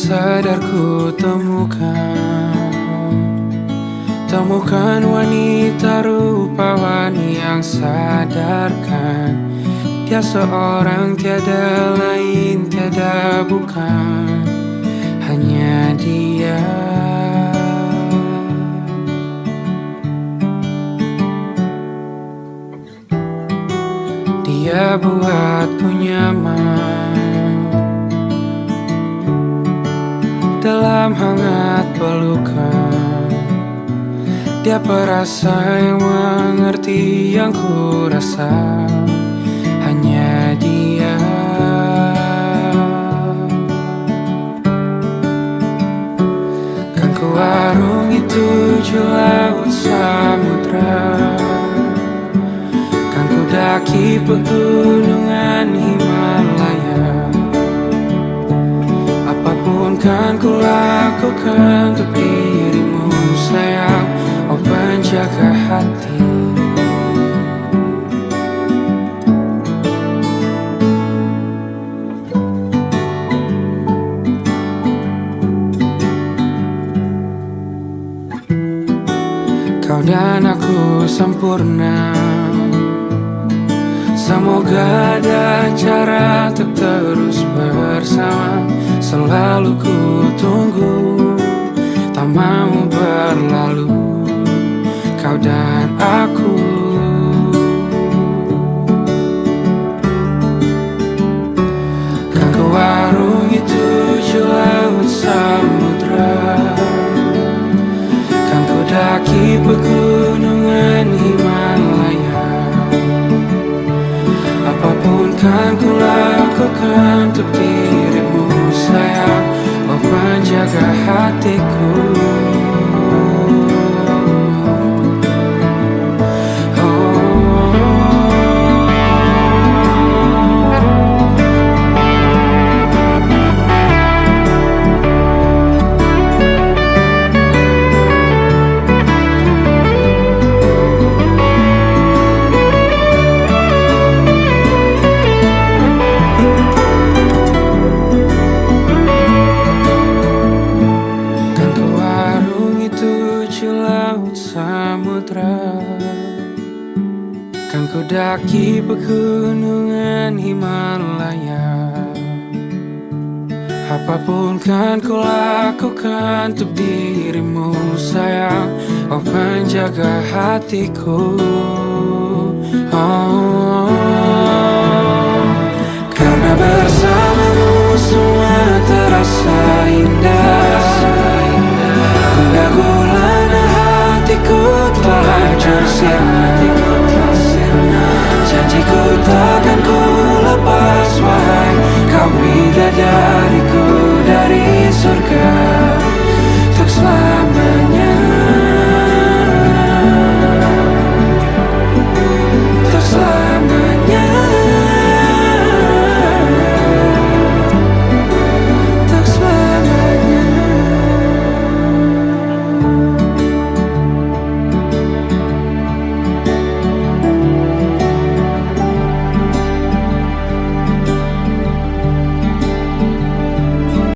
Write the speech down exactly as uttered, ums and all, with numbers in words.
Sadar ku temukan, temukan wanita rupawan yang sadarkan. Dia seorang, tiada lain, tiada bukan, hanya dia. Dia buatku nyaman dalam hangat pelukan. Dia perasa yang mengerti yang kurasa, hanya dia. Kan ku arungi tujuh laut samudra, kan ku daki pegunungan Himalaya. Apapun kan ku lakukan untuk dirimu, sayang, oh penjaga hati. Kau dan aku sempurna. Semoga ada cara untuk terus bersama. Selalu ku tunggu, tak mau berlalu, kau dan aku. Kan ku arungi tujuh laut samudra, kan ku daki pegunungan Himalaya. Apapun kan ku lakukan untuk dirimu, sayang, oh penjaga hatiku. Kan ku arungi tujuh laut samudra, kan ku daki pegunungan Himalaya. Apapun kan ku lakukan untuk dirimu, sayang, oh penjaga hatiku. Oh. Karena bersamamu semua terasa indah. Gundah gulana hatiku telah hancur sirna. Janjiku takkan ku lepas, wahai kau bidadariku.